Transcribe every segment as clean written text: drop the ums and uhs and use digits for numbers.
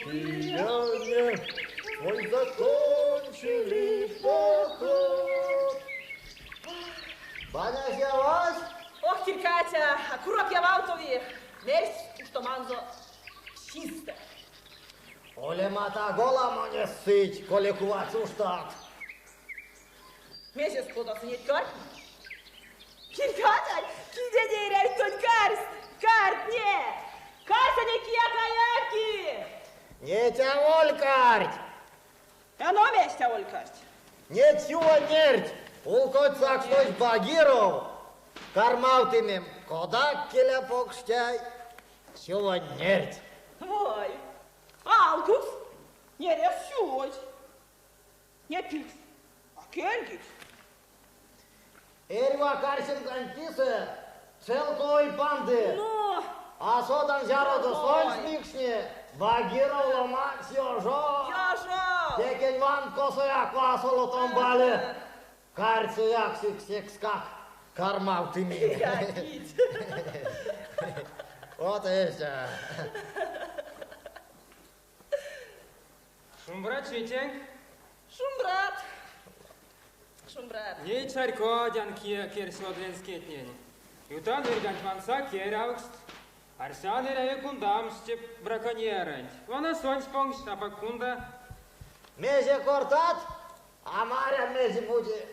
океане свой закончили поход. Банясь явась? Ох, Кирькатя, а курок явавтови, мерсь уштоманзо чистэ. Улема таго ламоне сыть, коли кувать уштат. Мезес кодасынеть картне? Кирькатя, кидеде эрявить тонь карсть, картне! Карьсэне кияк а яки! Неть аволь карть! Эно мезть аволь карть? Неть сювонь нерть! Улкоть сакшнось Багиров, кармавтымем, кодак келя покштяй, сювонь нерть. Вай, алкукс, нересь сювозь. Не пикс, а кельгить. Эрьва карсемканть кисэ целковой панды. Ну, А содан зяродо сонсь микшни, Багиров ломансь ёжо. Ёжо! Текень вант косояк васоло томбале. Карьсэяк секскак кармавтымим. Якить. Вот истя. Шумбрачи тенк. Шумбрат. Шумбрат. Ней чарькодян, кие керси од ленскетнень. Ютан вирьганть ванса керявкст. Арсян эряви кундамс те браконьерэнть. Вана сонсь понгсь апак кунда. Мезе кортат? А марян мезе-бути.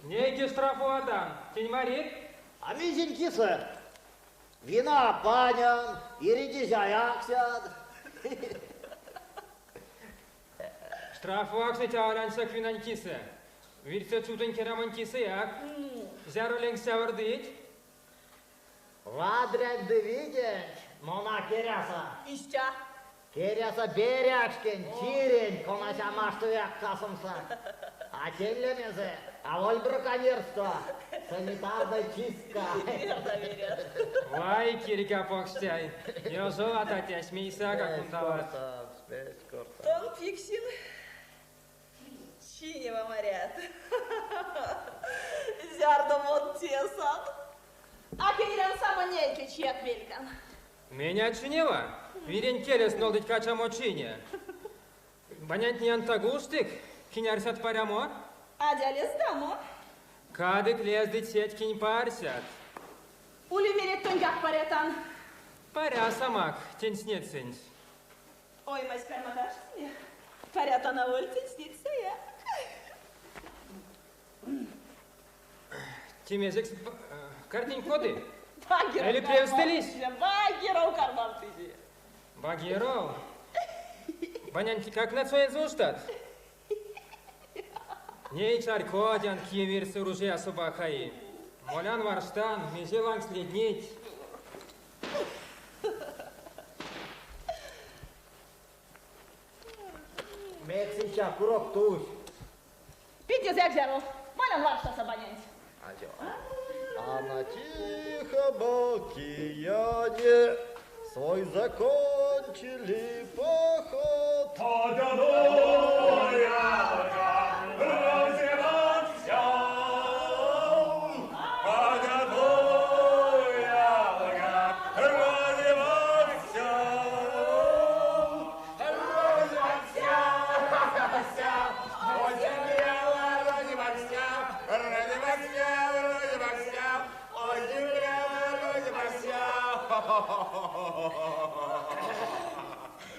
Нейке штрафоватан. Тень марик? А мезень кисэ? Вина а панян, иредезь а яксян. Штраф максыть аволь ансяк винань кисэ. Вирьсэ чувтонь керямонь кисэяк. Зяро ленгс сявордыть? Вадрянть ды виденть мон а керяса. Истя. Керяса берякшкенть, чиренть, конась а маштовияк касомс. А тень лемезэ аволь браконьерство, санитарной чистка. Верно, верят. Вай, кирьга покштяй, ёжов атясь мейсэяк а кундават. Тон, Пиксин, чинева марят. Зярдо мон тесан, а кенерян само нейке чият мельган. Меня чинева? Вирень келес нолдыть качамо чине. Банянть неян таго уштык, кинь арсят парямо? Адя лездамо. Кадык лездыть сеть, кинь парсят. Ули мелеть тоньгак парятан. Парясамак, тенстнесэнть. Оймазь кармат аштеме. Парятан аволь тенстнесэяк. Те мезекс картнень коды? Багиров Эли превстэ лиссь? Багиров кармавтызе. Багиров? Банянть как нацоензэ уштат? Ней чарькодян, кие вирьсэ ружиясо бахаи. Молян варштан, мезе лангс леднить. Мекс истя курок тусь? Пиндезэяк зяро. Молян варштаса банянть. Адё. А на Тихом океане свой закончили поход.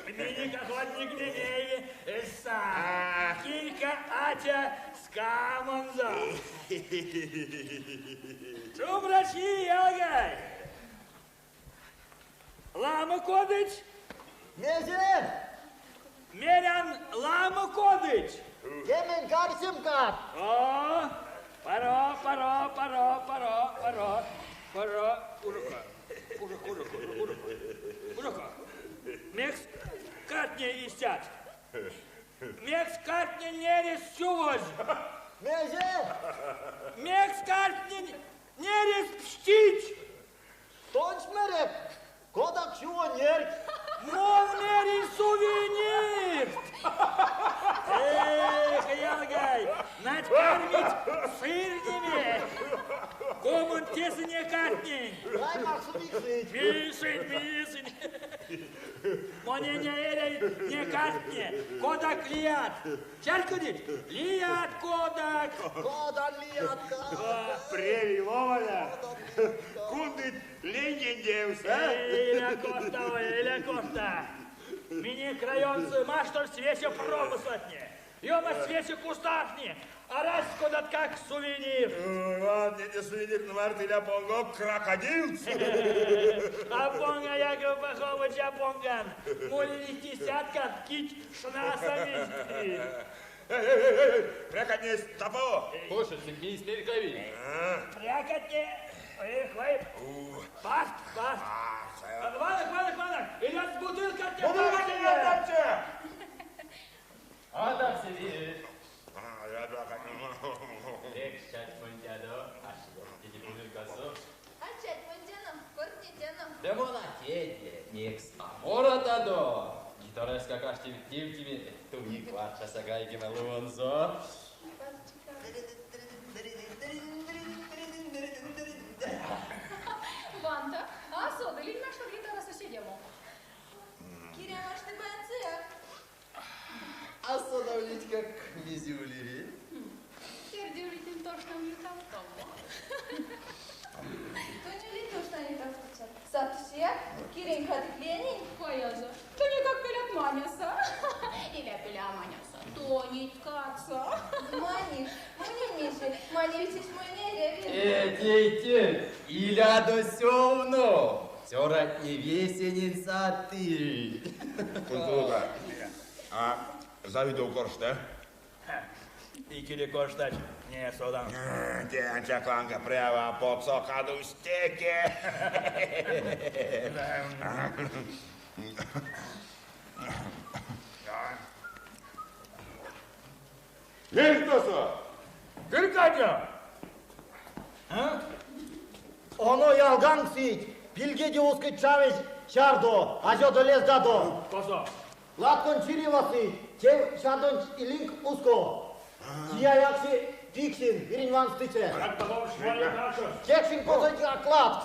Минек охотниктне Кирька атя ськамонзо. Шумбрачи, ялгай! Ламо кодыть? Мезе? Мерян, ламо кодыть? Кемень карсемкат. О, паро, паро, паро, паро, паро, паро. Курока, куро, куро, куро, куро, курока. Мекс картне истят? Мекс картне нересь сювозь? Мезе? Мекс картне нересь пштить? Тонсь мерят, кодак сювонь нерть. Мон меринь сувенирт! Эх, ялгай, нать кармить сырнеме! Комонть тесыне картнень! Дай максу миксыть. Мисынь, мисынь. Монень эрявить не карьтне, кодак лият. Чарькодить? Лият кодак. Кода лият. Превий ломаня. Кундыть ленгень тевс, а? Иля корта, ой, иля корта. Минек районсо маштовсть весе промыслатне. Ёмасть весе кустартне. Арасть кодаткак сувенирт. Ладно, не сувенир, но иля понго крокодил. А понга, Яков Пахомыч, а понган. Молились десяткат, кить шнасамизь. Эй, эй, эй, эй, прякатне тапо. Кошечек, мистеркови. Прякатне, эх, ой, пахт, пахт. Ванок, ванок, ванок, иля с бутылка Бутылка А так себе. Эх, чать монтядо, аш, иди бутылкасо. А чать монтяно, кортнетяно. Да мона теде, некс аморатадо. Гитараска кашти тивтими, туник варчаса гайгима луонзо. Ванта, а содали наша гитара соседему? Киря, ты банцея. А содавлить как мизюлери. Сердюлитин тошно ютавтомо. То не ли то, что они так стучат? Сатусия, Кирин кадык Ленин. Пояза. То не как пелят маняса. Или пеля маняса. То не ткаться. Маниш, мне ниже, манивитесь мой не ревен. Э, дети, иля до сёвно. Цёрать не весенин саты. Кунтулука. А завидел коршта? Икеле корштась, не содан. Те анчакланга прява потсо кадустеке. Есть тосо? Киркатя! А? Оно ялган сить, пильгеде узкой чавесь чардо, азёдо лездадо. Косо? Латкон чиривасы, тем чардон илинк узко. Тия якси пиксин, ирин ванстыце. Как потом швали нашу? Кекшин козой оклад.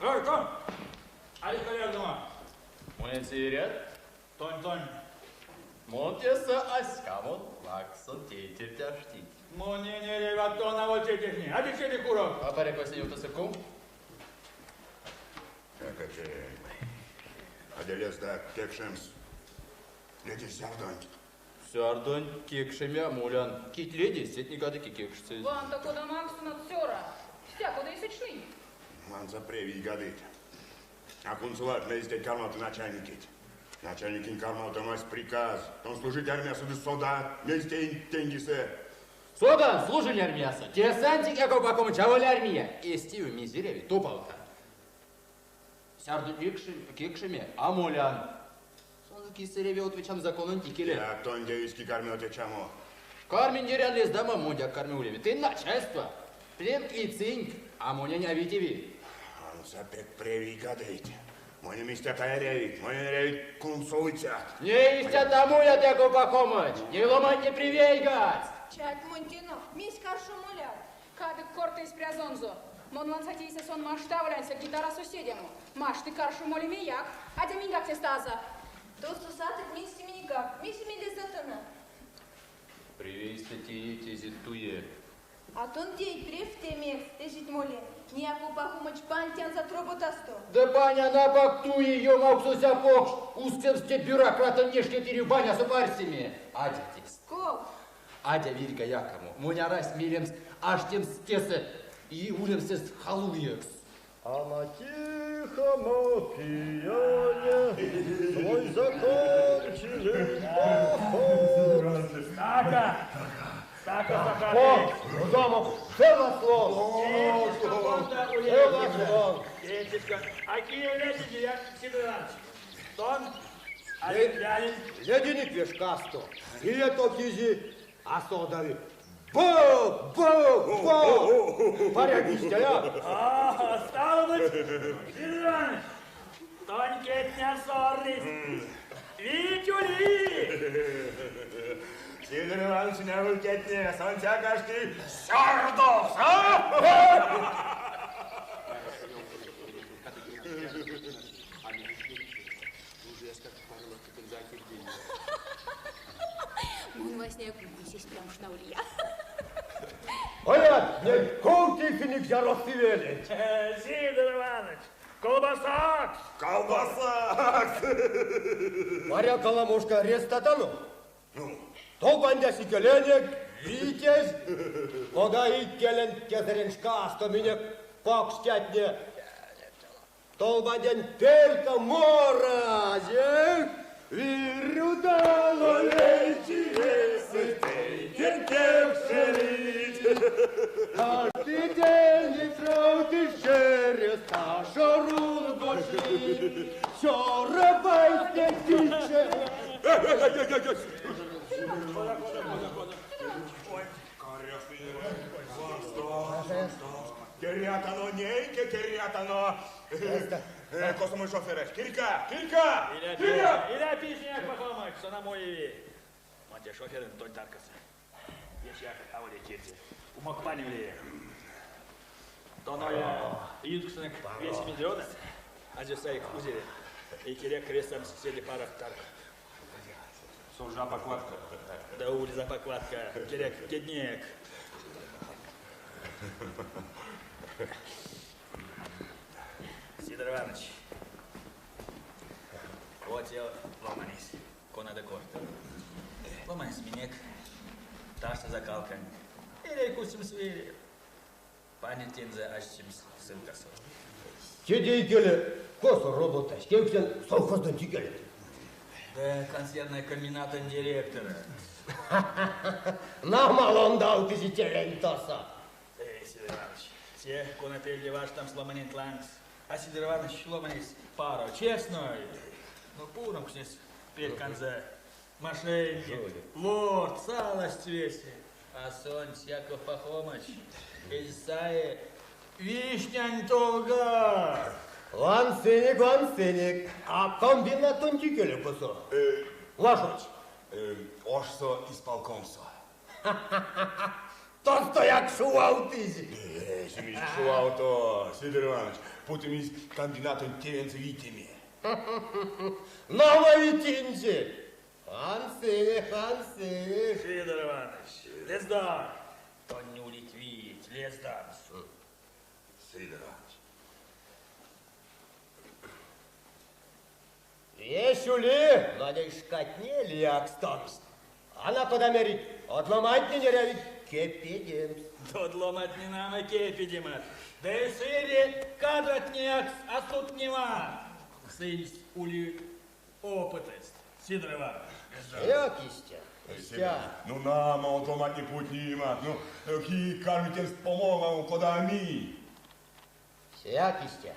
Эй, ком? Али коллегума. Монен сирят? Тонь, тонь. Монтеса аськамон лаксон тейтер тяштить. Моне не реватона вот техни. А ты че курок? А парекосе ютасыкум? Так, это... Аделезда кекшемс. Леди сярдонь. Сярдонь кекшемя молян. Кить леди, сетникады кекшцы. Ванта кода максуна цёра. Вся кода и сочны. Манза превий гадыть. А кунцулат мезде карматы начальникить. Начальникин кармалта мась приказ. Он служить армия суды сода, мезде тенгисе. Содан, служили армияса. Десантик Яков Пахомыч, аволи армия. Эстию мизереви топалта. Сярдонь кекшеме, а молян. Сонзы кисереве отвечам законон тикеле. Я тон девиски кармёте чамо. Кармин дерян лездама модя карми улеви. Ты начальство. Пленк и цинк, а моня не авитиви. Анса пек превий гадыть. Моне мистя каяревик, моне ревик кунцулыцят. Не истя тому я, Яков Пахомыч. Не ломать не привейгать. Чать монтяно, мись каршу мулят. Кадык корта из прязонзо. Мон вансатейся сон маштавлянся гитара соседему. Маш ты каршу моли мияк, а те мингак те стаза. То сусатык мись семеникак, мись семелезатана. Привейсте те туе. А тон дей прев темекс, эжить моле. Не Яков Пахомыч пантян за троботасто. Да баня на бакту ее максуся покш. Ускемсте бюрократа нешке тирю баня с парсими. Адя тес. Ков? Адя вилька якому. Моня рась милемс аж тем стесе и улемсе с халуекс. А на Тихом океане свой закончили поход. Стака! Стака, стака! О, дома, все слон, все слон. А кие ледики, я Сидор Иванович. Тон, а лялин. Ледяник вешкасто, или то кизи, а содави. Бог, бог, бог! Порядок, я. А, стало быть, Сидор Иванович, тонкие не ссорились. Витюли! Сидор Иванович не выкетне, сонця кашти сярдов, а? Мон васняяк монсь прям шнавлия. Оят, ней ков тейсынек зяро сывеленть? Сидор Иванович, колбасакс! Колбасакс! Паряк аламошка рестатано? Ну? Толбандясь икеленек, Витязь, кода икелень кезэрень шкасто минек покштятне толбандянь перька моразь, эх, вирь удало лей чиресэ тейтерь кекшелить. Каждый день ей правды через нашу рунго шли, Цёрабайтне тиче. Керятано нейке, керятано. Косо монь шоферэсь? Кирька! Кирька! Кирька! Иля пижнек, Пахомыч, сон а молеви. Мон те шоферэнть тонь таркасо. Вешияк аволия кирде. Умок паневлия. Тон оя ютксонок весе миллионат, азё саик узере. Икеле крестамс седе паро тарка. Сон же апак ватка. Да улезэ апак ватка, келек кеднек. Сидор Иванович, вот те ломанесь, конадо корты. Ломанесь минек ташто закалкань. Эряви кузтемс верев. Паненть тензэ аштемс ссылкасо. Теде икеле косо роботась, кевкстян совхоздонть икеле. Да консервной комбинатонь директорокс. Нама лондавтызе тевенть тосо. Эй, Сидор Иванович, се, кона пельде варштамс ломаненть лангс. А Сидор Иванович ломанесь паро, честной. Но пуромкшнесь перьканзо мошенникть, ворт, саласть весе. А сонсь Яков Пахомыч эзь сае вишнянь толгак. Вансынек, вансынек, а комбинатонть икеле косо важодсь? Ошсо исполкомсо. Тостояк кшувавтызь. Эзимизь кшувавто, Сидор Иванович, путымизь комбинатонть тевензэ витеме. Нама витинзе. Вансынек, вансынек. Сидор Иванович, лездак. Тонь улить вийть лездамс. Сидор Иванович. Виесь ули, но ней шкатне лиякстомсть. Вана кода мерить, од ломантнень эрявить кепедемс. Од ломантне нама кепедемат. Ды сыре кадратнеяк а стувтнемат. Сынст ули опытэст, Сидор Иванович. Сеяк истя, истя. Ну, нама, од ломантне путнемат. Ну, кие карми тенст помогамо, кода а минь? Сеяк истя.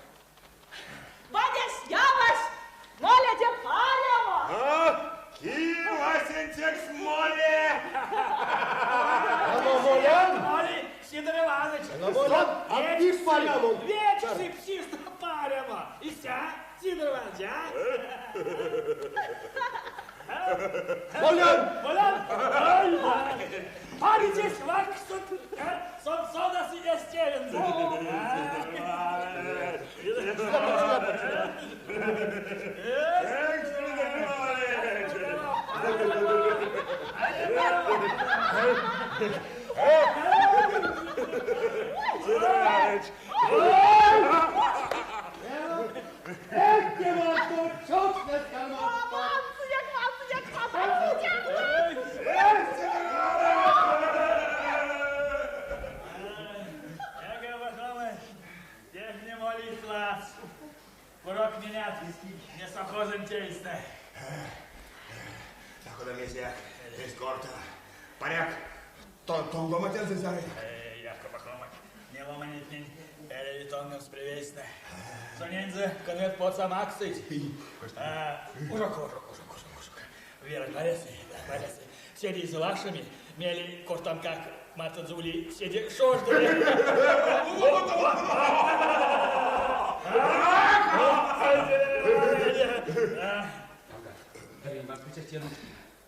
Бадясь явась, моледе парямо! А? Ки васенцекс моле? Оно молян? Моли, Сидор Иванович. Оно молян, а ты парямо. Вечный псист парямо. Истя, Сидор Иванович, а? Молян! Молян! Ай, паритесь ваксот, сон содасы эстевензэ. Курок менят, не совхозонь тевстэ. Кода мезеяк эзь корта. Паряк, тонгома тензэ зярыяк. Яков Пахомыч, не ломанентень эряви тонгомс превейстэ. Сонензэ конверт потс а максыть. Ужок, ужок, ужок, ужок, ужок. Вера Борисовна, Борисовна, седей лакшами, мели кортамкак мартонзо ули седе шожда.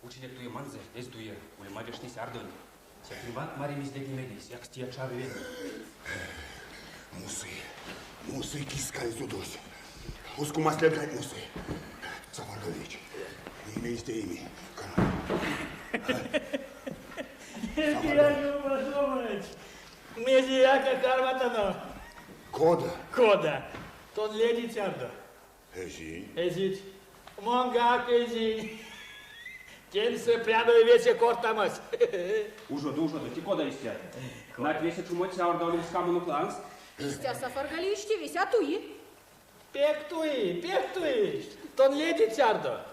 Учинек туеманзо, эзь туе, улема вешни сярдонть. Секень вант маримизь леднемедесь, якстия чаво. Мусы, мусы кискань судось. Ускумась леглянть мусы. Сафар Галич, Мейсь тееми? Мезеяк а карматано. Кода? Кода? Тон ледить сярдо? Эзинь. Эзить. Монгак эзинь. Теньсэ прядови весе кортамось. Ужодо, ужодо, те кода истя? Нать весе чумонть сявордовлинк ськамонк лангс? Истя, Сафаргалиевич, тевесь а туи. Пек туи, пек туи. Тон ледить сярдо?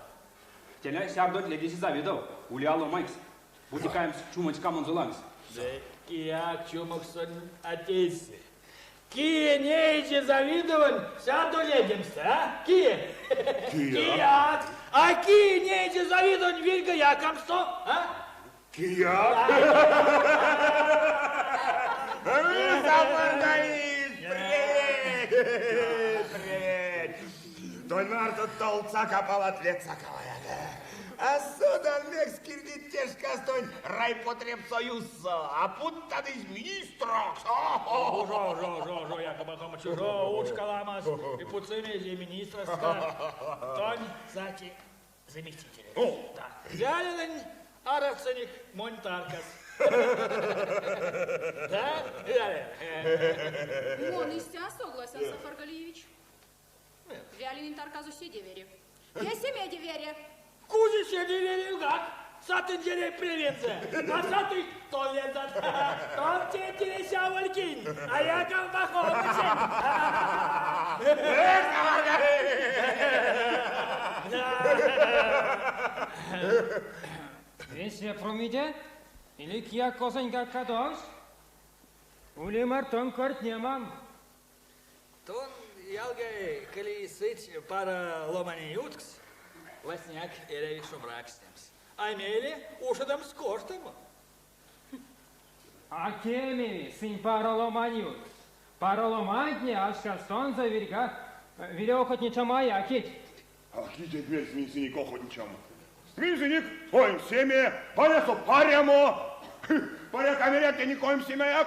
Теня, сярдонть ледизе Завидов, ули а ломанькс. Бути каямс чумонть ськамонзо лангс. Ды кияк чумокс а тейсы. Кие неизе Завидовонь сярдо ледемстэ, а? Кие? Кияк. А кие неизе Завидовонь вирьга якамсто, а? Кияк. Сафаргалиевич, привет! Привет! Тонь марто толцак а палат, вецак а ваят. А содан, мекс кирдить те шкастонть райпотребсоюзсо, а путтадызь министрокс. Ужо, ужо, ужо, ужо, Яков Пахомыч, ужо, уш каламос, и путсымизь министраска. Тонь, кстати, заместителекс. Да. Вялинэнь аравтсынек монь таркас. Да, Вялин? Мон истя а согласян, Сафаргалиевич. Вялинэнь тарказо седе верев. Весемеде верев. Кузи седе веревгак, сатындеряй превензэ, а сатыть тон лездат. Тон те тевесь аволь кинь, а Яков Пахомычень. Весе промиде? Или кияк козоньгак кадовсь? Ули мартонк кортнемам. Тон, ялгай, коли сыть паро ломанень юткс, васняяк эряви шумбракстнемс, а мейле ушодомс кортамо. А кемеви, сынь паро ломань юткс. Паро ломантне а шкастонзо вирьга вирев охотничамо а якить. А кить теть мерсь минсенек охотничамо? Минсенек оймсеме, банясо парямо. Паряк, а мерят тенек оймсемеяк?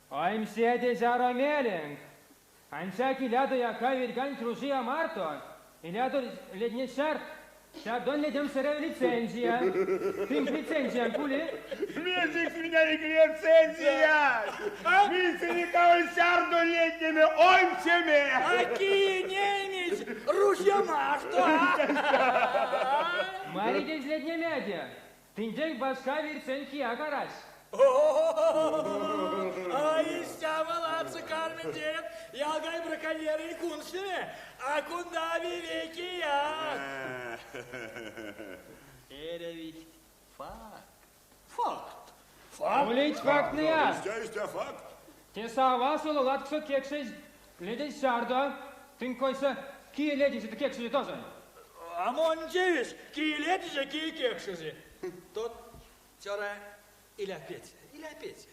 Оймседе зяро меленк! Ансяк илядо яка вирьганть ружия марто, илядо ледне сярдт, сярдонь ледемс эряви лицензия. Тынк лицензиянк ули? Мезекс миненек лицензиясь? Минсенек аволь сярдо леднеме, оймсеме! А кие неимизь ружья марто, а? Маридезь леднемеде, Тынденк башка вирьсэнть кияк арась. А истямо ладсо кармить тевть ялгай браконьерэнь кунстнеме, а кундави вейкеяк. Эрявить факт. Факт. Факт. Улить фактнэяк. Истя, истя, факт. Тесэ а васоло латксо кекшезь ледезь сярдо. Тынк койсэ, кие ледизе ды кекшизе тозонь? А монь тевесь, кие ледизе, кие кекшизе. Тон, цёра, иля пеце, иля пеце.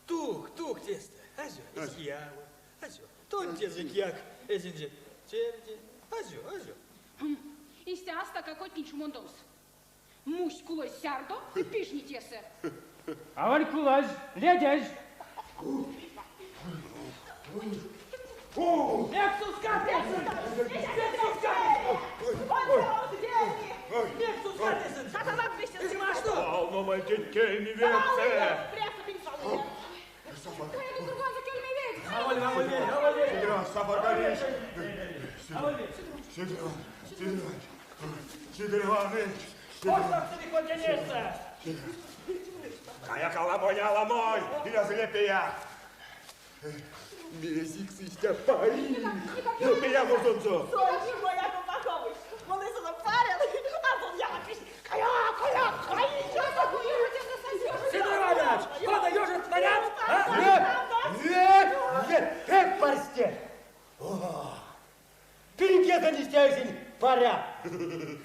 Тук, тук тестэ, азё, эзь яво, азё. Тонь тезэ кияк эзинзе терде, азё, азё. Истя а стака коть кинь чумондомс. Мусь кулозь сярдо ды пижни тесэ. Аволь кулозь, ледезь. Мекс ускат эсензэ? Мекс ускат? Мекс ускат эсензэ? Эзь машто? Валнома теть кельми ведьсэ. Аволь, аволь ведь, аволь ведь. Сидор Иванович, Сафаргалиевич. Сидор Иванович, Сидор Иванович, Сидор Иванович. Каяк аламонь, аламонь, илязо лепия. Мезекс истя пари? Лепия мартонзо. Сидор Иванович, кода ёжот марят, а? Нет, нет, пек парсте. Пингезэ истя эзинь паря.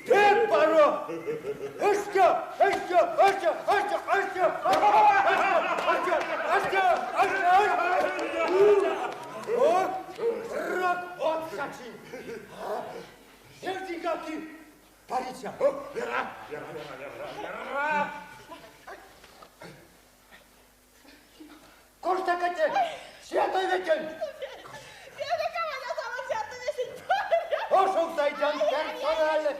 Пек паро! Эштё, эштё, эштё, эштё, эштё, эштё, эштё, эштё, эштё. О, прок од шачинь. Сердиньгак париця. Вера, Вера, Вера, Вера, Вера. Корштака те, святой ветень. Ошов сайтян персонально.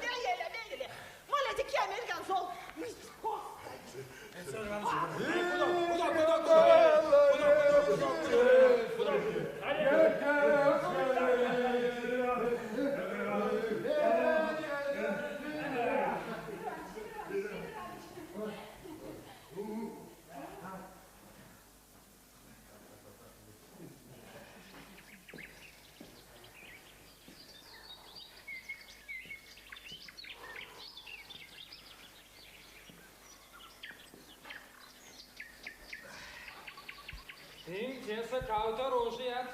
Тынь тесэ кавто ружият.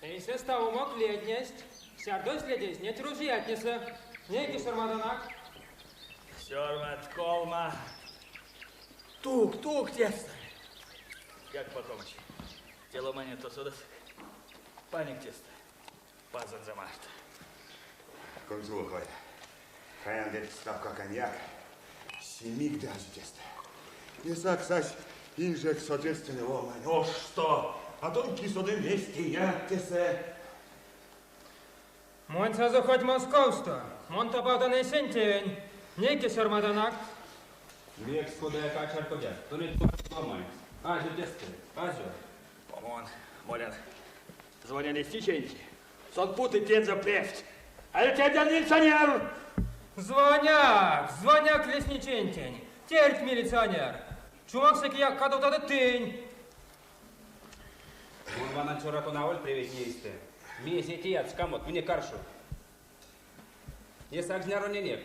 Эйсэст а умок леднесть. Сярдось ледезь неть ружиятнесэ. Нейке сёрмаданак. Сёрмат колмо. Тук, тук тесто. Как Пахомыч? Те ломаненть тон содасак? Паник тесто. Пазонзо марто. Кунсолок, Каян теть стопка коньяк. Симик ды азё тестэ. Несак сась инжекс ответственной ломань. Ошсто! А тон ки соды мезть теят тесэ? Монь сазо хоть Московсто. Мон топавтан эсень тевень. Нейке сёрмадан акт. Мекс кодаяк а чарькодят? Тонеть кувать ломанькс. Азё тестэ, азё. Мон молян. Звонян лесничеентень. Сон путы тензэ превть. А ведь я милиционер! Звоняк, звоняк лесничеентень. Тердть милиционер. Чумокс кияк кадовтадо тынь. Мон ванан цёра тон аволь превейтне эйстэ. Мезе теят ськамот, минек каршо? Несак зняро ненек.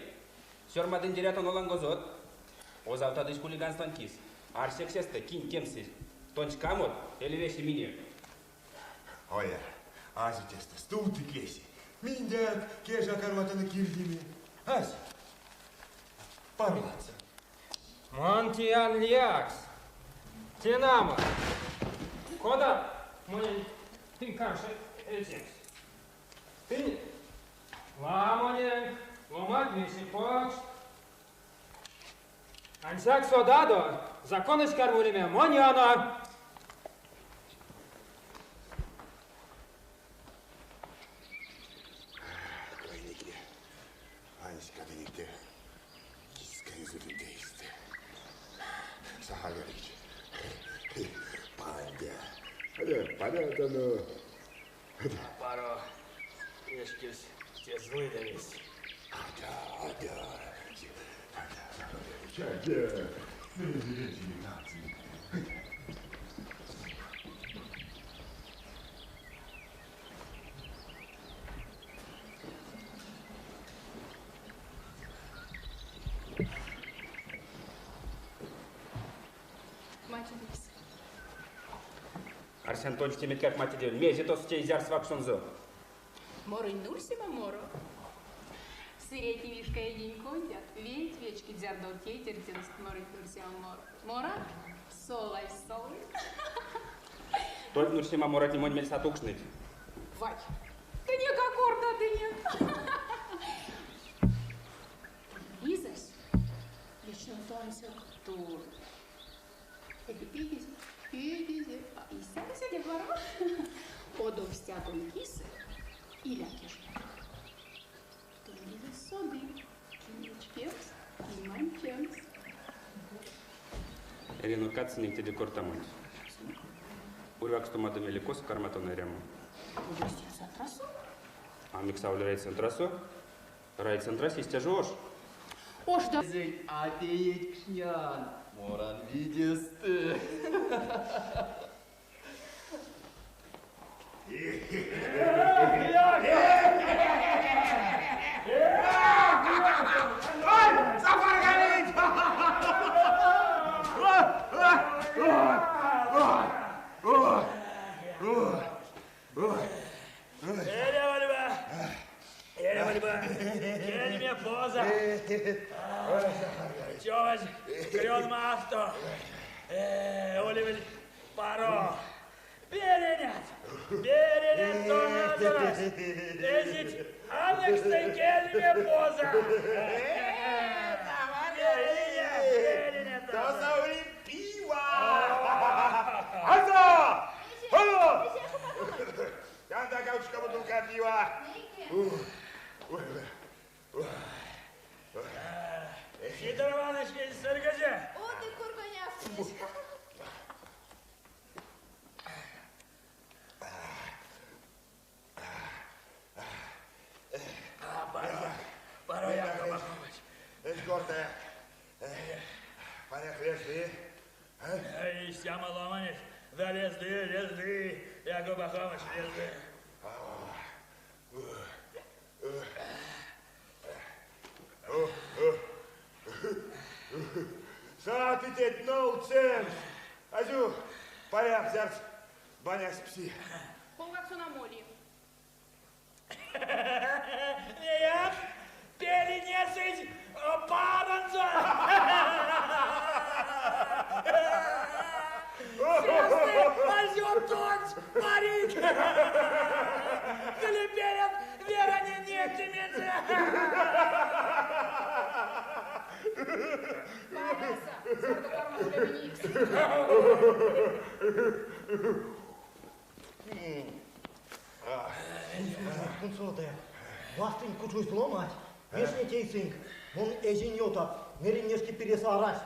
Сёрмадындерятано лангозот. Озавтадызь хулиганствань кис. Арсек сестэ, кинь кемсызь, тонь ськамот эли весе минек? Оя, азё тестэ, стувтык весе. Миндяк кеж а карматано кирдеме. Азё. Паро ладсо. Мон теян лиякс. Те нама. Кода монень тынк каршо эцемс? Тынь ламоненк, ломанть весе покшт. Ансяк содадо, законось карми улеме монь ёно. Окойники, Аниська тенек те кискань эйстэ. Захар Ильич, пандя. Понятно. Паро вешкевсь те злыдаресь. Адя, адя, адя, Захар Ильич, адя. Матедевсь. Арсян тонсь теметькак матедевель. Мезе тосо теи зярс вакссонзо? Морынь нурсема моро. Сыретне вишка эйдень кондят, вельть вечкить, зярдо тейтерть тенст морыть нурсема моро. Морат? Солазь солыть. Тонть нурсема моротне монь мельс а тукшныть. Вай! Тынек а кортатынек. Лизась лично тонсяк тур. Пейдезь, пейдезь, а истя седе паро. Одов стяконь кисэ иля кеждя. Тонь Лиза соды, кинь вечкемс, кинь манчемс. Эли кадсынек теде кортамонть. Урьвакстомадо мейле косо карматано эрямо? Райцентрасо? А мекс аволь райцентрасо? Райцентрась истя жо ош. Ош да. А пеедькшнян, моран видестэ. Ой, Сафар Галич! Эрявольба! Эрявольба! Кельме поза! Човозь крён марто! Улевель паро! Беренят! Беренят тоназорось! Эзить анокстай кельме поза! Беренят! Тосо ули пива! Азо! Алло! Кандт кавтошка бутылка пива! Сидор Иванович сыргозя! Од кургонявтнесь. Паро, Яков Пахомыч. Эзь корта. Паряк лезды. Истямо ломанесь, да лезды, лезды, Яков Пахомыч, лезды. Саты теть нолдсемс. Азю, паряк, зярс банясь пси. Ковгак сон а моли. Неят, пеленесызь паронзо. Сестэ азё тонсь парик. Коли пелят Веранень невтемензэ. Паряса, зярдо кармат улеме никс. Кунсолодояк. Вастынь кучозь ломанть, вешнить эйсэнк. Мон эзинь ёвта, меринь нешкепиресэ арасть.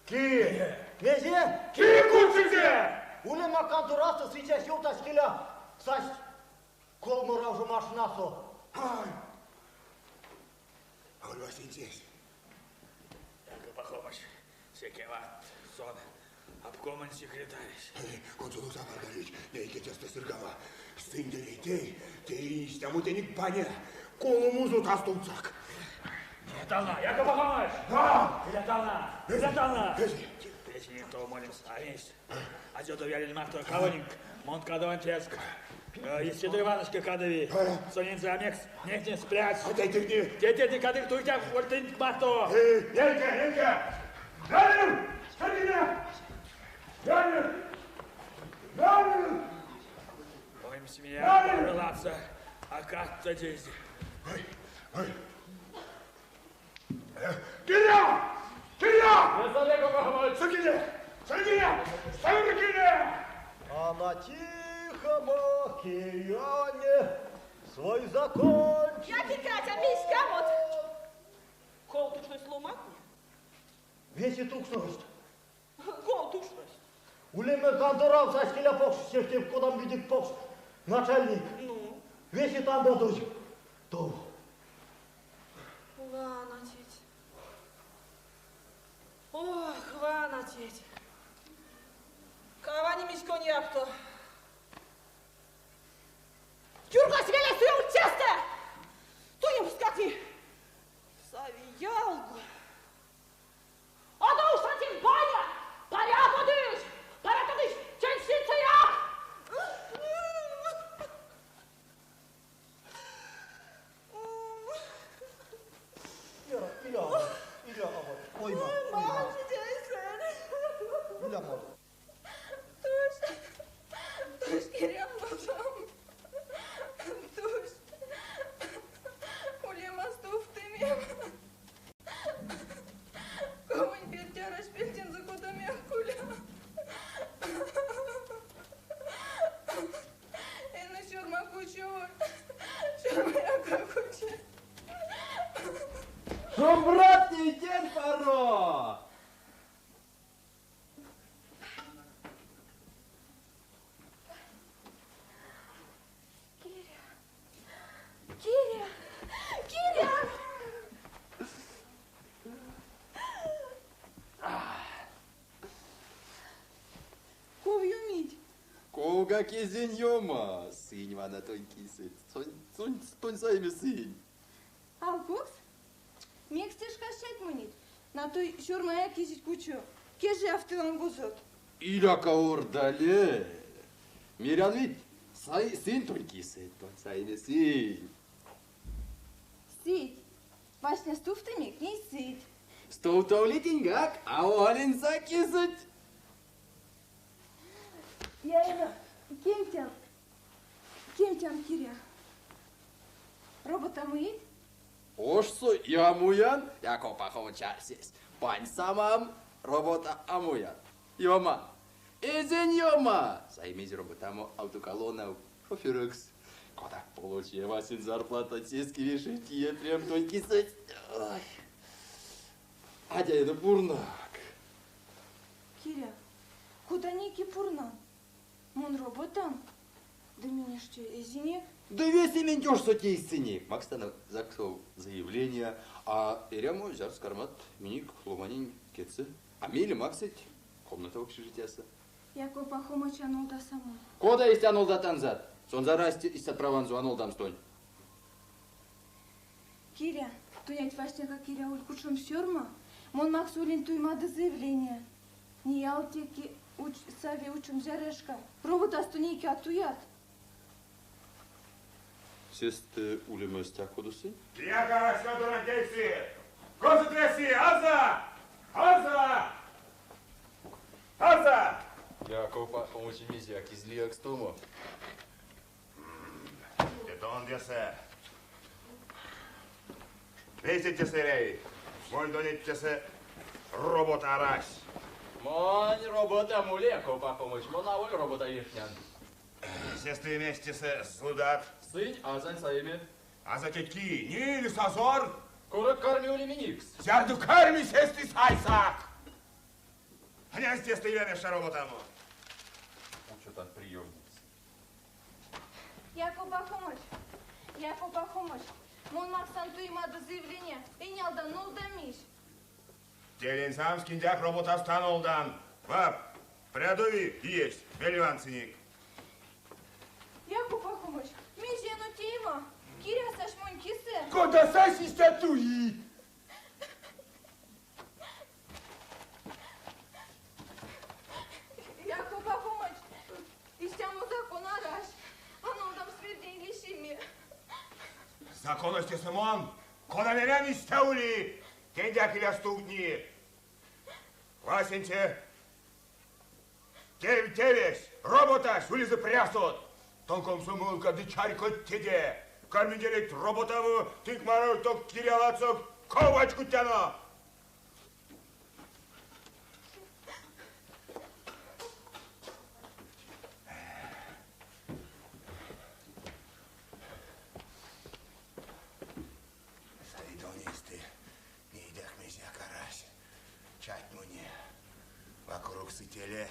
Кие? Мезе? Кие кучинзе? Улема конторасто сыцясь ёвтась, келя, састь колмо раужо машинасо. Ай! Аволь васенцесь. Яков Пахомыч, секе вант, сон обкомонь секретаресь. Кунсолок, Захар Аркадьевич, нейке тестэ сыргама. Сынь тей, те истямо тенек баня. Коломозот а стувтсак. Иля тана, Яков Пахомыч! А! Иля тана! Иля тана! Эзи. Течи тов молемс а мезть. Азёдо Вялин марто кавонинк, мон кадован теск. И Сидор Ивановичка кадови. Сонензэ а мекс невтемс прясь. А тейтертне? Тейтертне кадык туить тынк марто. Нейке, нейке! Вялин! Сыргине! Вялин! Вялин! Оймсемеяк паро ладсо а кадтадызь. Ой, ой. Киря! Киря! Сыргине! Сыргине! Сыргине! А на Тихом океане свой закончил. Яки, Катя, мейсь ськамот? Ков тукшность ломантне? Весе тукшность. Ков тукшность? Улема конторав сась келя покш, сехте кодамо видек покш начальник. Ну? Весе тандадозь тов. Вана теть. Ох, вана теть. Каванимизь коньякто. Юргась велес туевольть сестэ! Туемскак сави ялго. Адо уш тень баня! Парятадызь! Парятадызь теньсэнтькак! Вера, иля аварде, иля аварде, ойма, ойма. Иля аварде. Тусь, тусь, Киря бабам. Тусь. Улема стувтымим. Ковонь перть арась пельдензэ кодамояк куля. Эно сёрма кучоволь, сёрмаяк а кучи. Шумбрат тейтерь паро! Киря, Киря, Киря! Ков ёмить? Ковгак эзинь ёма, сынь вана тонь кисэть, тонь, тонь саеме сынь. Алкукс? Мекс те шкас чатьмонить? Натой сёрмаяк эзить кучо. Кежиявты лангозот. Иляк ордале. Мерян ведь, сай, сынь тонь кисэть, тонь саеме сынь. Сыть. Васня стувтымик, ней сыть. Стувтовлитиньгак, аволинь кисэть. Я эно кемтян, кемтян, Киря. Робота муить? Ошсо а муян, Яков Пахомыч арсесь. Паньсамам, робота а муян. Ёма, эзинь ёма! Саимизь роботамо автоколоннав шофёрокс. Кодак получия васень зарплата, сеске вешия прям тонь кисэть. Ой. Адя эно пурнак. Киря, кода нейке пурнан? Мон роботан. Ды минь эштё эзинек. Ды весементь ошсо тейсынек. Макстано ЗАГСов заявления, а эрямо зярс кармат минек ломанень кедьсэ. А мейле максыть комната общежитиясо. Яков Пахомыч а нолдасамам. Кода истя а нолдатанзат? Сонзэ арасть истят праванзо а нолдамс тонь. Киря, тонеть васняяк эряволь кучомс сёрма, мон максовлинь туемадо заявления. Ней ялатеке уч сави учомс зярыя шка. Роботасто нейке а туят. Сестэ улема стякодо сынь? Кияк арась кадоранть эйсэ! Косот весе? Аза! Аза! Аза! Яков Пахомыч мезеяк эзь лиякстомо. Те тон тесэ. Весе тесэ эряви. Монь тонеть тесэ робота арась. Монь роботам ули, Яков Пахомыч, мон аволь робота вешнян. Сестэ мезть тесэ злыдат? Сынь Азань саеме. Аза теть ки, ни или сазор? Курок карми улеме никс. Зярдо карми, сестэ сайсак. Анясь тестэ иля меша роботамо. Учотан приемница. Яков Пахомыч, Яков Пахомыч, мон максан туемадо заявления, энялдан, нолдамизь. Телень самс киндяк роботасто а нолдан. Ва, прядови иесь, мейле вансынек. Яков Пахомыч, мезе эно теема? Киря сась монь кисэ. Кода сась, истя туи. Яков Пахомыч, истямо закон арась, а нолдамс мирдень лишеме. Законось тесэ мон, кода мерян, истя ули. Теньдяк иля стувтне. Васенце тев тевесь, роботась улезэ прясот. Тон комсомолка ды чарькодть теде. Карминдеряйть роботамо, тынк марто ток Киря ладсо ков вачкодтяно. Завидонисты, нейдяк мезеяк арась. Чатьмони. Вокруг сителе.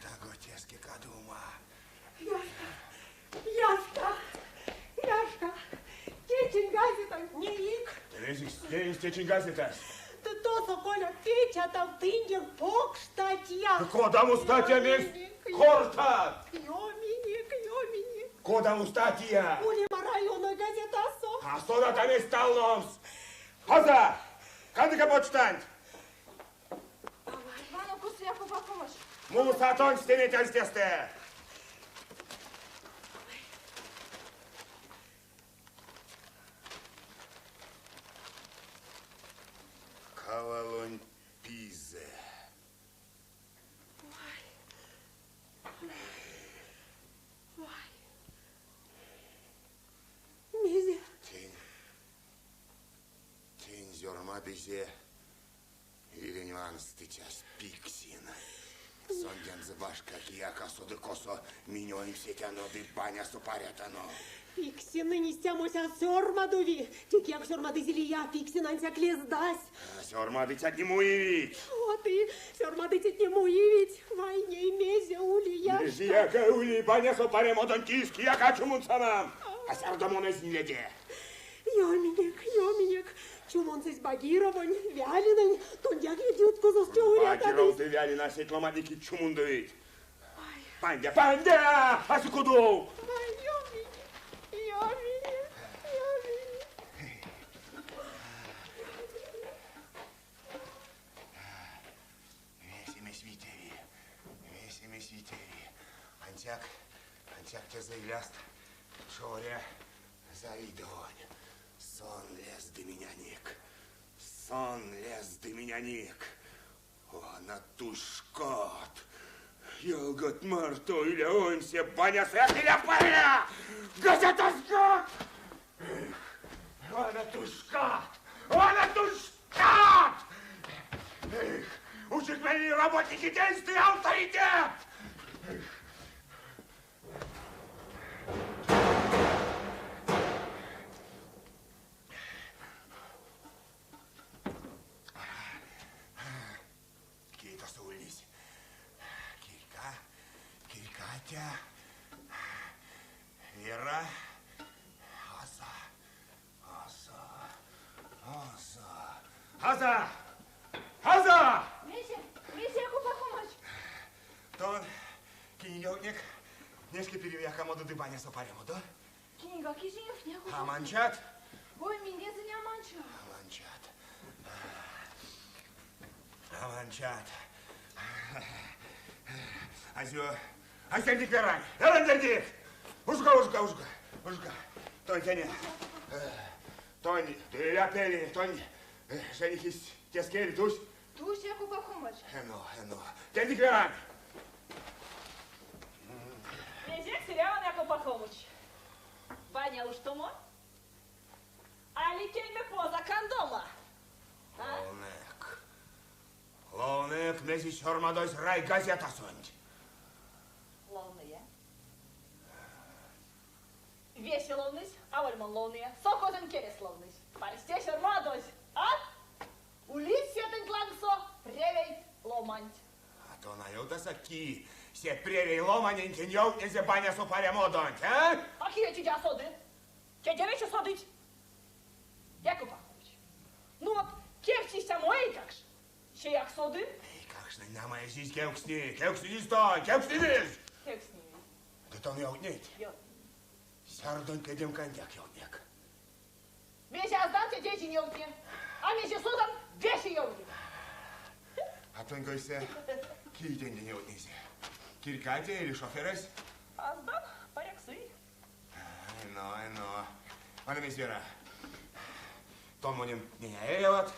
Таго теске кадума. Яшка, Яшка, Яшка, течинь газетанть неик? Мезесь течинь газетась? Ды тосо, Коля, печатавтынек покш статья. Кодамо статья мезть кортат? Ёминек, ёминек. Кодамо статья? Улема районной газетасо. А содат а мезть талномс. Аза, кандыка почтанть. Вана косо Яков Пахомыч. Муса тонсь теметь тестэ. Кавалонь пизэ. Вай. Вай. Мезе? Тень, тень сёрмадызе вирень ванстыцясь Пиксин. Сондензэ башка кияк а соды косо минь оймсетяно ды банясо парятано. Пиксинэнь истямось а сёрмадови. Те кияк сёрмадызе лия, Пиксин ансяк лездась. Сёрмадыцятне муевить. Вот и сёрмадыцятне муевить. Вай, ней мезе ули, Яшка? Мезеяк а ули, банясо парямодонть кис кияк а чумондсамам. А зярдо мон эзинь леде? Ёминек, ёминек, чумондсызь Багировонь, Вялинань, тондяк ведь юткозост човорятадызь. Багиров ды Вялин а сеть ломантне, кить чумондовить. Пандя, пандя! А кудов! Вай, ёминек, ёминек, ёминек. Весемесь витеви, весемесь витеви. Ансяк, ансяк тесэ иляст човоря Завидовонь. Сон лезды минянек. Сон лезды минянек. Вана тушкат. Ялгат марто иля оймсе, банясояк иля паря! Газетаськак! Эх, вана тушкат! Вана тушкат! Эх, учик меня работники тенсты авторитет! Эх. Кие тосо ульнесь? Аза! Аза! Мезе, мезе, Яков Пахомыч? Тон, кинень ёвтнек, нешке пирев якамодо ды банясо парямодо? Киненьгак эзинь ёвтне, Яков А манчат? Ой, миндензэ а манчат. А манчат. А манчат. Азё, азё тердик Верань. Верань тердик! Ужка, ужка, ужка, ужка. Тонь тене. Тонь, ды иля пеле, тонь женихесь теске эли тусь? Тусь, Яков Пахомыч. Эно, эно. Тердик Верань! Мезекс эряван, Яков Пахомыч? Баня уштомо? Али кельме поза кандомо? А? Ловнык. Ловнык, мезе сёрмадозь райгазетасонть. Ловныя. Весе ловнызь, аволь мон ловныя. Совхозонь келес ловнызь. Парсте сёрмадозь, а? Улить светэнть лангсо превей ломанть. А тон а ёвтасак, ки се превей ломанентень ёвтнизе банясо парямодонть, а? А кие теде а соды? Теде весе содыть. Яков Пахомыч, ну вот кевкстсь истямо эйкакш, сеяк соды. Эйкакштнень, нама, эзизь кевкстне. Кевкстнизь тонь, кевкстнизь! Кевкстнизь. Ды тон ёвтнить? Ёвтнинь. Сярдонть ледемкантькак ёвтнек. Мезе аздан, теде эзинь ёвтне. А мезе содан, весе ёвтния. А тонь койсэ, кие тентень ёвтнизе? Кирькатя эли шоферэсь? Аздан, паряк сынь. Эно, эно. Вана мезть, Вера. Тон монень ней а эряват.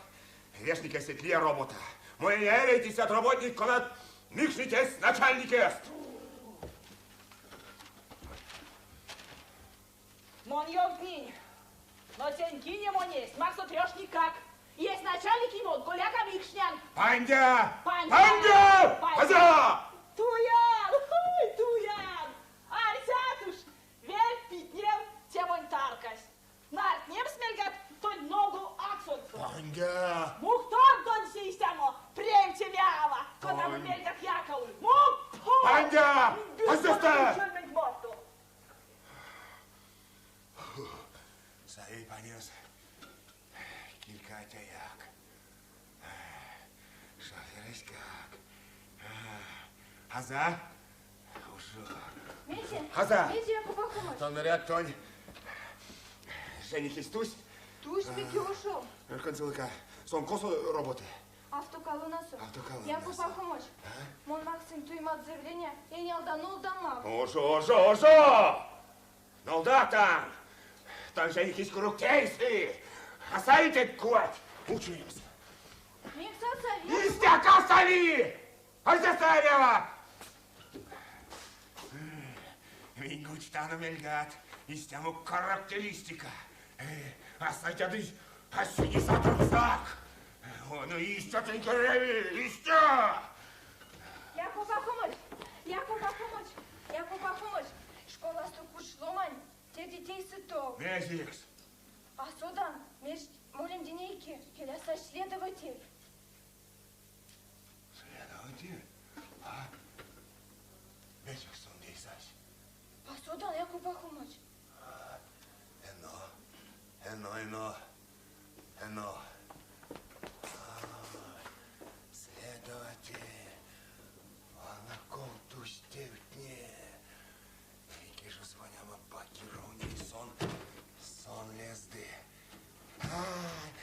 Вешник эстеть лия робота. Монень а эрявить истят роботникть, конат микшнить эсь начальникест. Мон ёвтнинь, но тень кине монь эзть максо трёшниккак. Эсь начальникем мон коляк а микшнян. Пандя! Пандя! Пандя! Пандя! Туян! Ой, туян! Арсят уш, вельть питнев те монь таркась. Нардтнемс мельгат тонь ногу аксонсо. Пандя! Мухтор тонсь истямо превтеме ава, кодамо мельгат якаволь. Мук! Пандя! Азёста! Саи панезь Кирькатяяк. Шоферэськак. Аза? Ушо. Мезе? Аза! Мезе, Яков Пахомыч? Тон мерят тонь женихесь тусь? Тусь, мекев ушов. Концелыка. Сон косо роботы? Автоколоннасо. Автоколоннасо. Яков Пахомыч, мон максынь туемат заявления, энялдан нолдамак. Ошо, ошо, ошо! Нолдатан! Тонь женихесь курок тей сы! А сави теть кувать учемс. Мекс а сави? Истяк а сави! Азё эрява! Минь кучтано мельгат истямо характеристика. А сайтядызь, а синесатансак! Ну истя тенк эряви, истя! Яков Пахомыч! Яков Пахомыч! Яков Пахомыч! Школасто кучсть ломань, тердить эйсэть тов. Мезекс? А содан, мерсть молемде нейке, келя сась следователь. Следователь? А? Мезекс сон ней сась? А содан, Яков Пахомыч. Эно, эно, эно, эно. Следователь, вана ков тусть тевтне. Нейке жо звонямо Бакировнень, сон, сон лезды. Ай,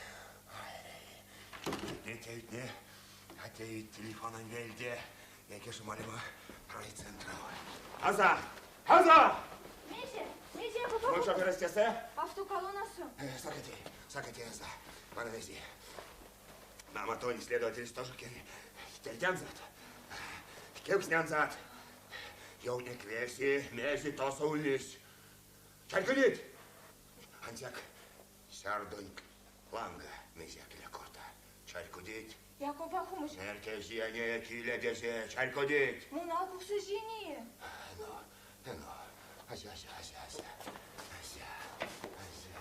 не тевтне, а теевить телефононь вельде. Нейке жо молема райцентрав. Аза! Аза! Мезе, мезе, Яков Ну, Пахомыч? шоферэсь тесэ? Автоколоннасо. Сака тей, сака тей, Аза. Вана мезе. Нама тонь следователесь тоже тердянзат. Кевкстнянзат. Ёвтнек весе, мезе тосо ульнесь. Чарькодить? Ансяк сярдонть ланга мезеяк иля корта. Чарькодить? Яков Пахомыч. Нерть эзия, иля тесэ. Чарькодить? Мон алкукс эзинь нее. Эно, эно. Азё, азё, азё, азё. Азё, азё.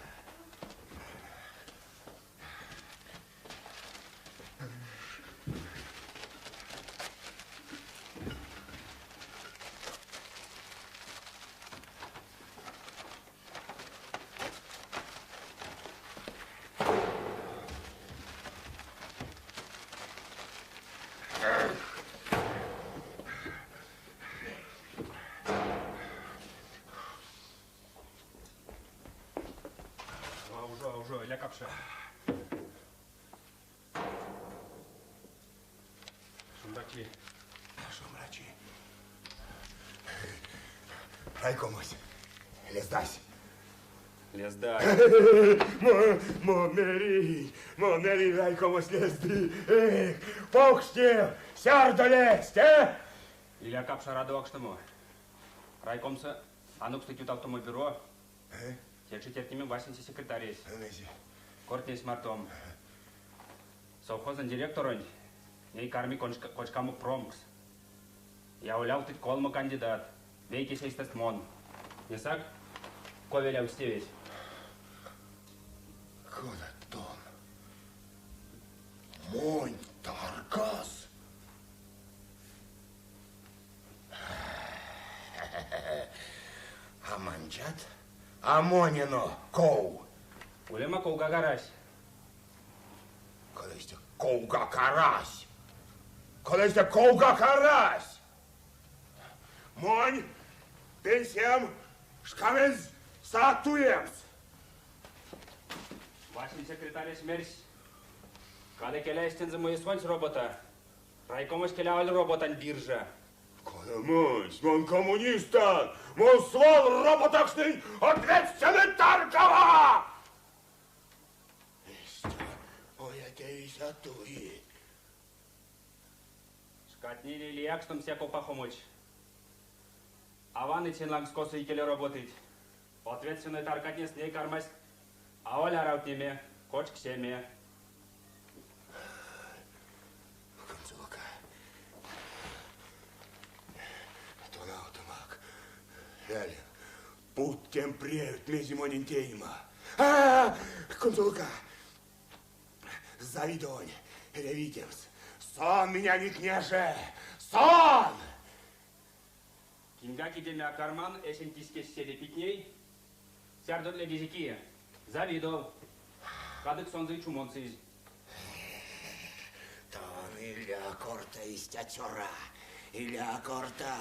Ужо, ужо, иля капша. Шумбрачи. Шумбрачи. Райкомось. Лездась. Лездась. Мон меринь, мон меринь райкомось лезды. Эх, покш тев, зярдо ледсть, э? Иля капша радовакшномо. Райкомсо анокстыть ютавтомо бюро. Течи тердимим васенце секретаресь. Кортнесь мартом. Совхозонь директоронть ней карми кочкамо промкс. Яволявтыть колмо кандидатт. Вейкесь эйстэст мон. Несак, ков велявтсь тевесь? Кода тон? Монь таркас? А манчат? А монь эно ков? Улема ковгак арась. Кода истя ковгак арась? Кода истя ковгак арась? Монь пенсиям шкам эзь са туемс. Васень секретаресь мерсь, кадык келя эстензэ муи сонсь робота. Райкомось келя аволь роботань биржа. Кода монсь, мон коммунистан, мон свал роботакшнынь ответственной таркава! Истя моя тевесь а туи. Шкатне ней лиякстомсть, Яков Пахомыч. А ваныть сень лангс, косо икеле роботыть. Ответственной таркатнес ней кармасть аволь аравтнеме, кочксеме. Кунсолока. Тонавтомак. Лялин, путт тень превть, мезе монень теема. А, кунсолока. Завидовонь эряви витемс. Сон меня витнеже! Сон! Киньгак идеме а карман, эсень киськесь седе питней. Зярдо ледизе кие? Завидов. Кадык сонзэ и чумондсызь. Тон иля корта истя, цёра, иля корта.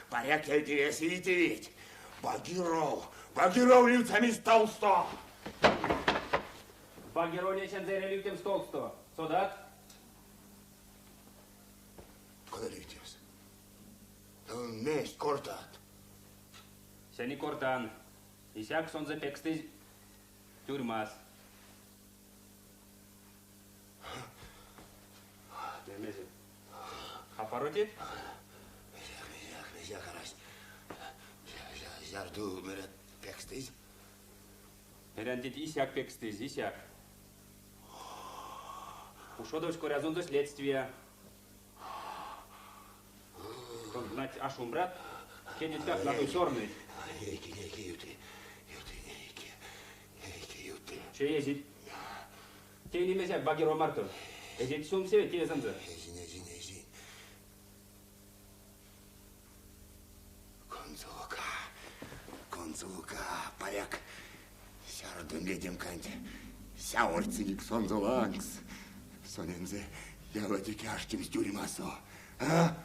Паряк, тевесь витевить. Багиров, Багиров ливтьсамизь толсто! Багировонь эсензэ эряви ливтемс толсто. Содат? Кода ливтемс? Тон мезть кортат? Сень и кортан. Исяк сонзэ пекстызь тюрьмас. Мезе? Апаро теть? Мезеяк, мезеяк арась. Зярдо, мерят, пекстызь? Мерян теть, исяк пекстызь, исяк. Ушодовсь корязонзо следствия. Тон, нать, а шумбрат? Кедетькак натой сорныть. Нейке, нейке юты, юты, нейке, нейке юты. Чей эзить? Тейни мезеяк Багиров марто? Эзить сюлмсеве тевезэнзэ? Эзинь, эзинь, эзинь. Кунсолока, кунсолока, паряк, сярдонь ледемканть сявордсынек сонзэ лангс. Сонензэ ялатеке аштемс тюрьмасо. А?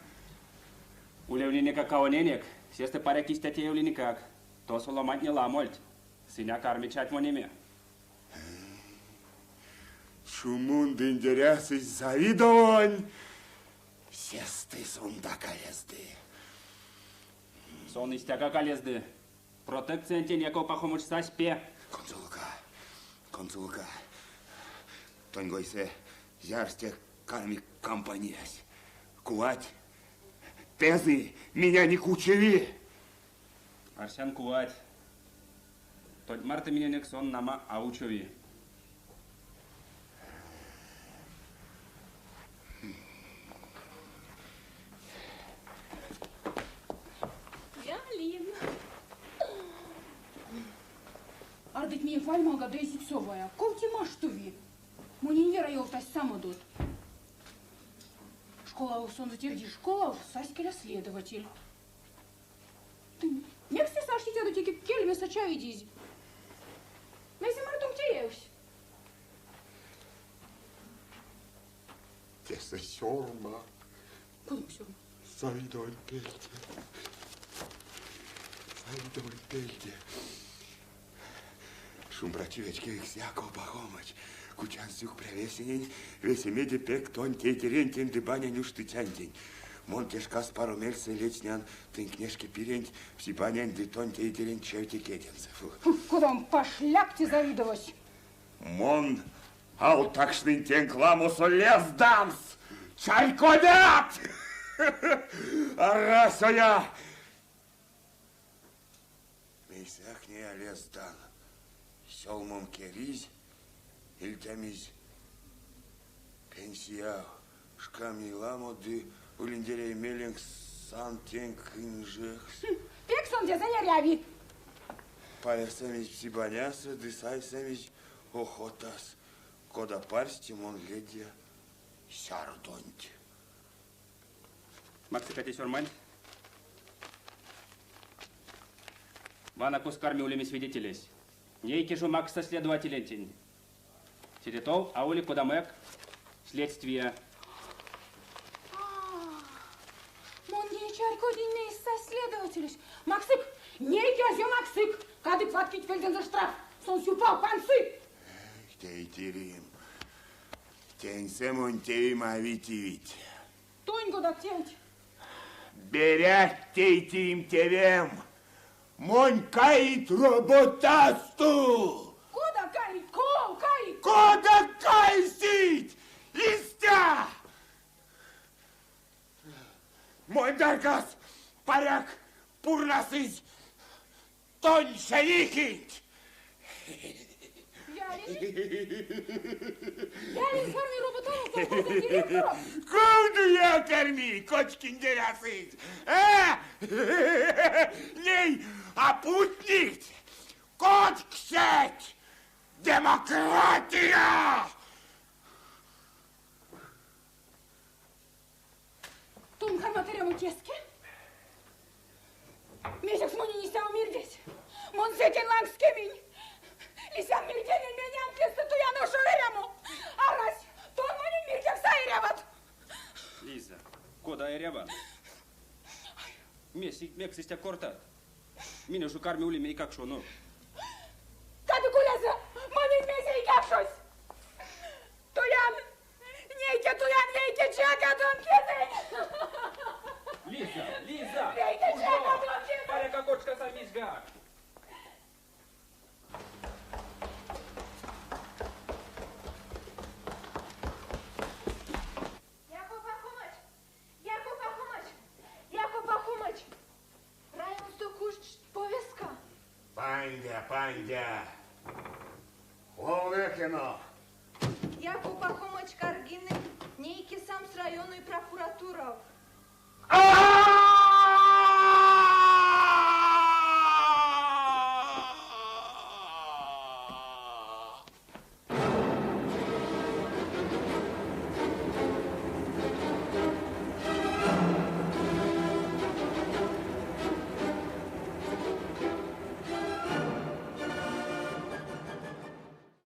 Улевлинекак кавоненек, сестэ паряк истя теевлинекак. Тосо ломантне ламольть. Сынь а кармить чатьмонеме. Чумондындерясызь Завидовонь, сестэ сон так а лезды. Сон истякак а лезды. Протекциянтень Яков Пахомыч сась пе. Кунсолока, кунсолока. Тонь койсэ, зярс те карми кампаниясь? Кувать? Пезы миненек учови. Арсян кувать. Тонть марто миненек сон, нама, а учови. Туян, Ардыть минек вальмалга ды эзить соваяк. Ков те маштови? Монень Вера ёвтась самодот. Школав сонзэ тердизь школав, сась келя следователь. Тынь мекс тесэ аштетядо теке кельмесэ чавидизь? Мезе мартонк теевсь? Тесэ сёрма. Кодамо сёрма? Завидовонь пельде. Завидовонь пельде. Шумбрачи вечкевикс Яков Пахомыч, кучан сюкпря весенень, весемеде пек тонь тейтерентень ды банянь уштыцянтень. Мон те шкас паро мельсэ ледстнян тынк нешке пиренть, пси банянть ды тонь тейтеренть чевте кедензэ. Кодамо пошляк те завидовась? Мон алтакшнынь тенк ламосо лездамс! Чарькодят? Арась, оя! Мейсэяк ней а лездан. Сёлмом керизь, ильтямизь пенсияв. Шкам ней ламо ды улиндеряй меленк сан тенк инжекс. Пек сонзэ эряви. Парясамизь пси банясо ды сайсамизь охотас. Кода парсте мон ледия сярдонть. Максыка те сёрманть. Вана косо карми улеме свидетелесь. Нейке жо максса следователентень. Седе тов а ули кодамояк следствия. Мон ней чарькодинь, мейс сась следователесь. Максык, нейке азё максык. Кадык ваткить пельдензэ штраф. Сон сюпав, пандсы. Тейтерем, теньсэ монь тевем а витевить. Тонь кодат тевть? Берянть, тейтерем, тевем. Монь каить роботасто! Кода каить? Ков каить? Кода кайсить? Истя! Монь таркас, паряк, пурнасызь тонь женихенть! Ялин карми роботамо совхозонь директорокс. Ков карми, кочкиндерясызь? А? Ней а путнить, кочксеть! Демократия! Тон кармат эрямо теске? Мезекс монень истямо мирдесь? Мон секень лангс кеминь. Лисян мирденень, менян тестэ, туян ошов эрямо. Арась, тон монень мирдекс а эряват. Лиза, кода эряван? Мекс истя кортат? Минек жо карми улеме эйкакшонок. Кадык улезэ монень мезе эйкакшось. Туян, нейке туян, вейке чакадон тезэнь. Лиза, Лиза! Вейке чакадон тезэнь. Паряк а кочкасамизьгак. Яков Пахомыч! Яков Пахомыч! Яков Пахомыч! Районсто кучсть повестка. Пандя, пандя. Ловнык эно. Яков Пахомыч Каргинэнь нейке самс районной прокуратурав. А!